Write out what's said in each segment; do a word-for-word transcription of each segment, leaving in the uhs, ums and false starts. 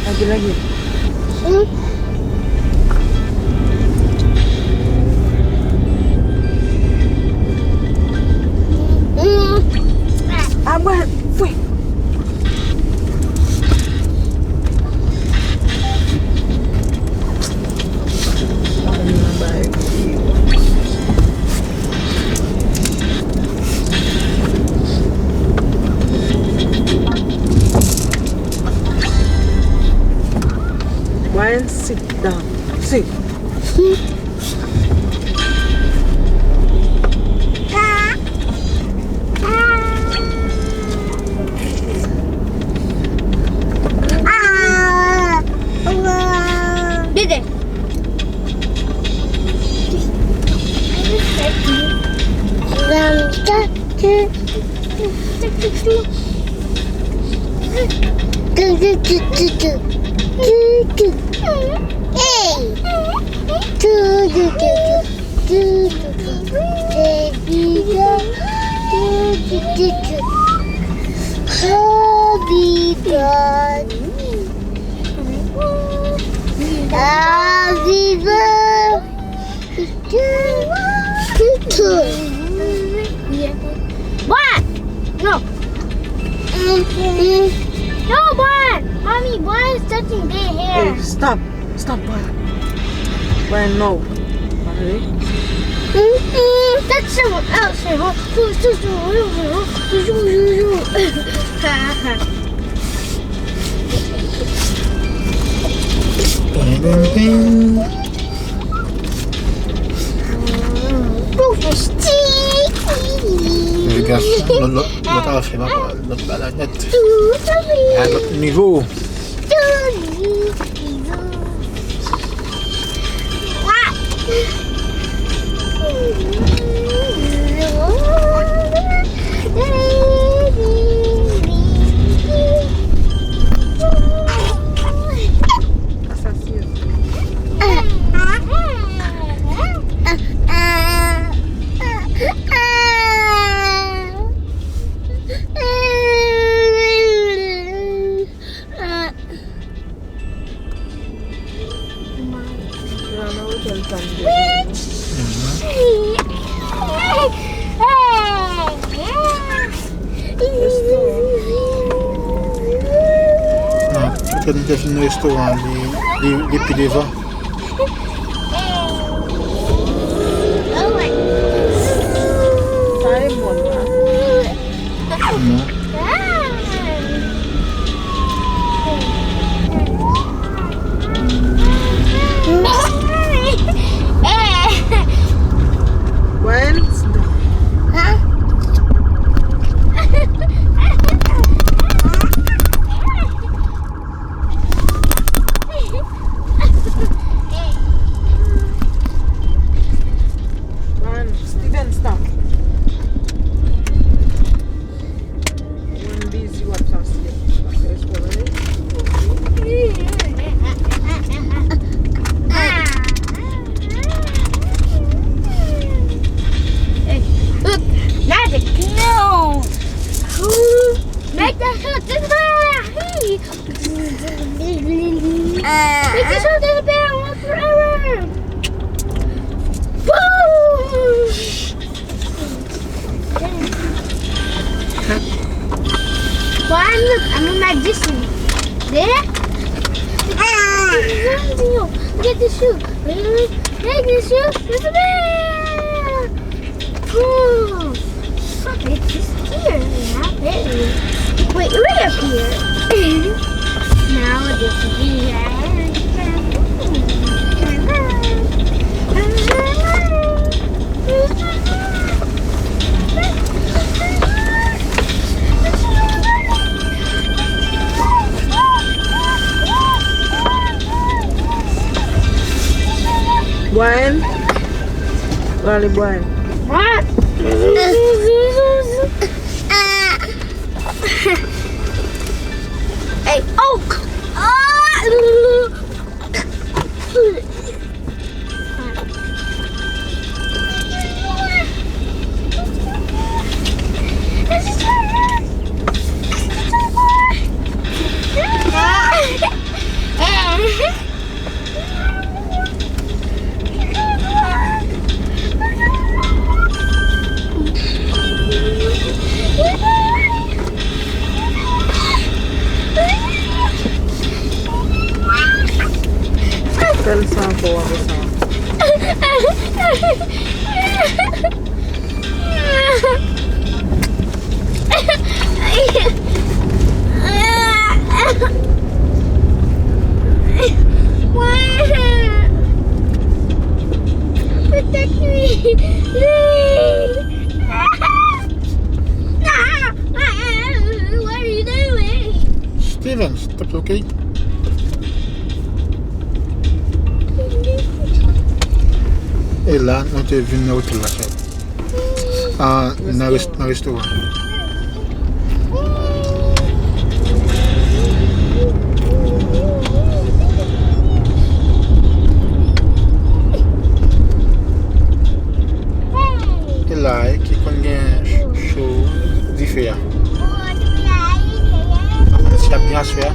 Lage, lage. A mwen, fwi. Brian, sit down. Sit. Dede. Happy birthday. Happy birthday. What? No. No, Brian! Mommy, Brian is touching their hair. Hey, stop. Stop, Brian. Brian, no. Alright. That's someone else. Lòt, lòt, lòt afè, papa, lòt bagay nèt. A lòt nivo. Non, poutèt nou te fin restoran, li, li, li pi devan. Sa e mòn la. Non. Brian, sit down. Brian, Steven, stop. Mwen bizi w ap sa sye. Magic. No. Make that shit disappear. Make that shit disappear forever. Woo. Well, I'm, I'm a magician. Yeah? Ah. Get the shoe. Get the shoe. Ooh, stop it. It's here. Not there. Wait, right up here. Now this is the Brian. Prale, Brian. Hey, oh! Fè l san ankò, w ap wè sa. Protect me. What are you doing? Steven, stop, ok? E la, nou te vin nan otèl la, chè. Ah, nan rès-, nan restoran. E la, eh, ki konn gen ch-, cho dife a. Mwen konn si ap gen aswè a.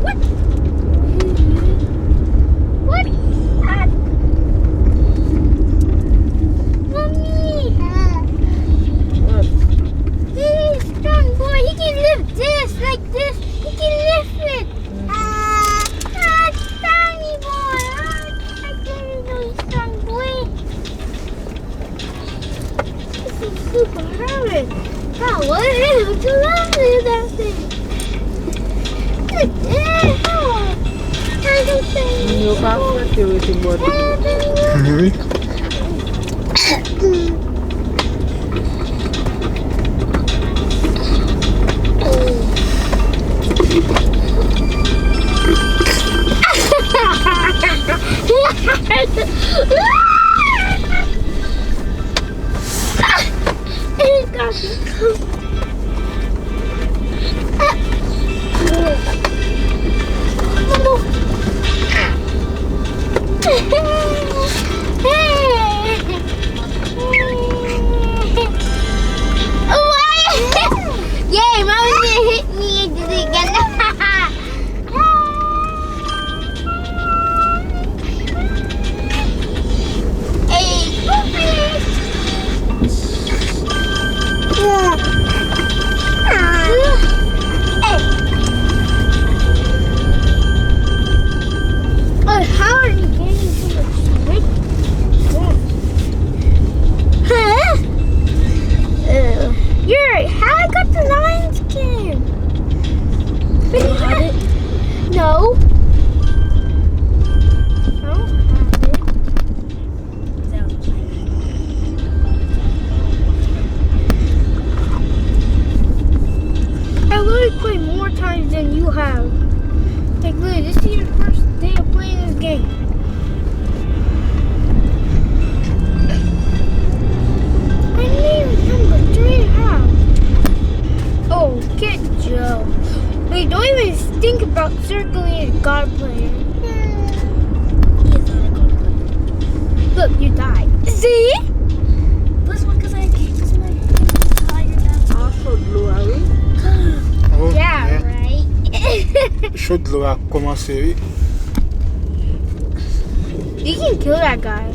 What? What? Ah. Mommy. What? This strong boy, he can lift this like this. He can lift it. Ah, ah, tiny boy. Ah, I didn't know he's strong boy. This is super hard. Oh, what is it? What's wrong with that thing? Moun yo pa swete rete bò dlo. Wi. Yay, mommy hit me again. Hey, puppy. Oh, how are you getting to the switch? Huh? Uh, you're right. How I got the lion skin? You had it? No. I don't have it. I literally played more times than you have. Like, really, this is your first day of playing this game. I didn't even remember three and a half. Oh, good job. Wait, don't even think about circling a god player. He is not a god player. Look, you died. See? Plus one, 'cause I can't, 'cause my hand is tired now. Ah, cho dlo a, wi. Oh, yeah, yeah. Right. Cho dlo a kòmanse, wi. You can kill that guy.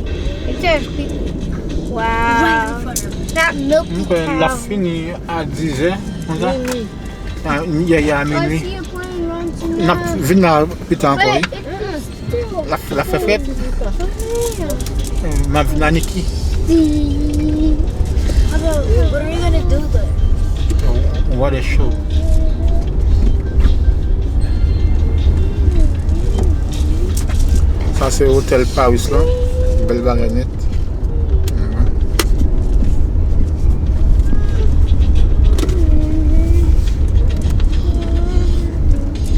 It just be, wow. Right in front of me. That milky cow. M kwè l ap fini a dizè, konsa. Wi, wi. Ah, yè, yè a minui. N ap vin la pita ankò, wi. L ap, l ap fè frèt. M ap vin la, Niki. What are we gonna do there? What a show. Sa se otèl Paris la. Bèl bagay nèt.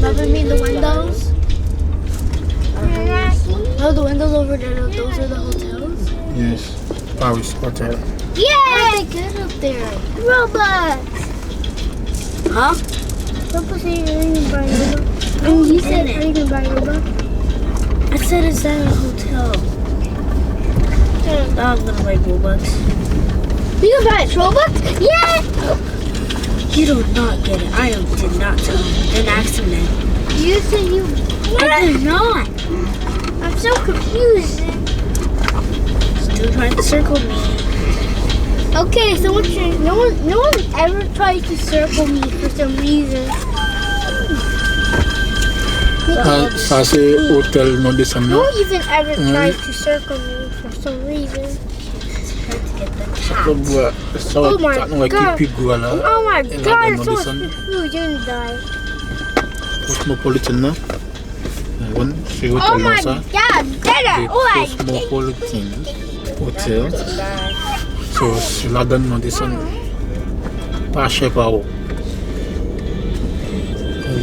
Remember me the windows? Oh, the windows over there, those are the hotels? Yes, Paris Hotel. Yeah! How'd they get up there? Roblox! Huh? Papa said you didn't buy Robux. And you said I didn't buy Robux. I said it's at a hotel. Hmm. I'm gonna buy Robux. You can buy Robux? Yeah! You do not get it. I am, did not tell you. Didn't ask him that. You said you. I did not. I'm so confused. Trying to circle me. Okay, so what you, no one, no one ever tried to circle me for some reason. Ah, sa se otèl nou desann nan. No one even ever tried to circle me for some reason. Sa k ap bwè, sa wè, sa nou wè ki pi gwo a la. Oh my God, it's so huge and die. Cosmopolitan nan. Bon, se otèl nan sa. The Cosmopolitan Hotel. So, se ladan nou desann. Pa chè pa wo.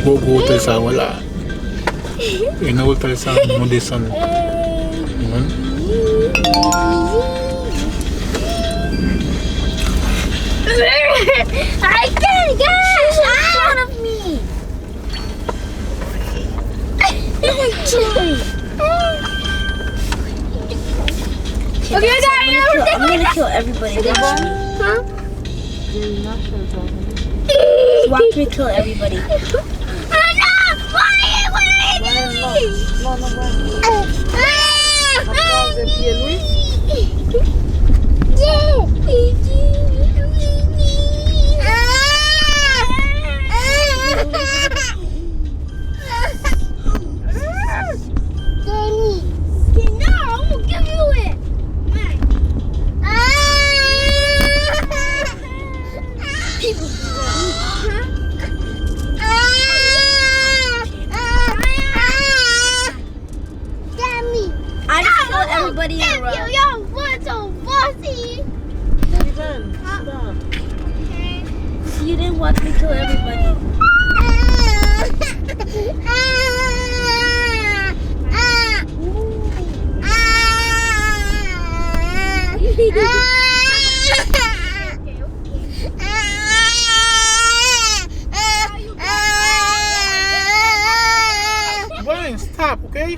Gwo gwo otèl sa wè la. E nan otèl sa nou desann. Bon. I can't get out of me. Okay, guys, I'm gonna kill everybody. Watch me. Huh? Watch me kill everybody. Gimme. No, I'm gonna give you it. Mine. Ah! People. Huh? Ah! Ah! Ah! Gimme. I just kill everybody in a row. Yo, yo, what the fuck? Steven, stop. You didn't watch me kill everybody. Brian, stop, okay?